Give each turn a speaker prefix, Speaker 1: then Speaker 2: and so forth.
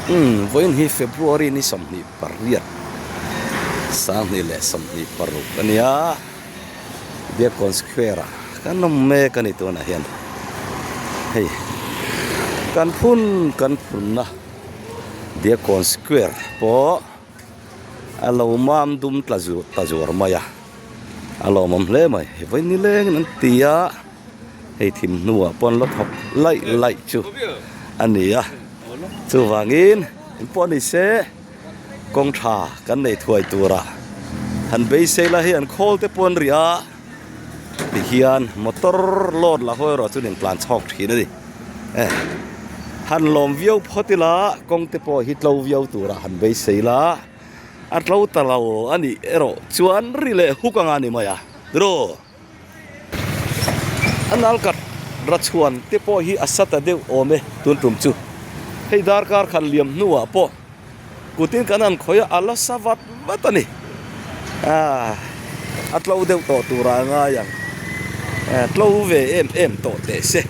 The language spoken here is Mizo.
Speaker 1: Umm vawiin hi February ni 28 2026 a nia Biakkawn Square ah kan awm mek a ni tunah hian hei kan phun kan phunna Biakkawn Square pawh a lo mam dum tla zuar ta zuar mai a a lawmawm hle mai vawiin nilengin an ti a. Hei thim hnuah pawn la thawk laih laih chu a ni a, chuvangin engpawh ni se kawng tha kan nei thuai tura han beisei la hei an khawl te pawh an ri a tihian motor load la hawi erawh chuan in tlan chhawk thin a ni eh han lawm viau phawt ila kawng te pawh hi tlo viau tura han beisei la a tlo ta lo a nih erawh chuan ri leh huk anga ni mai a tiraw. A nal kat rachhuan te pawh hi a sa ta deuh awm e tun tum chu. Hei darkar khan liam hnuah pawh kutin kan han khawih a, a la sa vat vat a ni. Aaa a tlo deuh tawh turah a ngai ang. Tlo ve em em tawh teh se.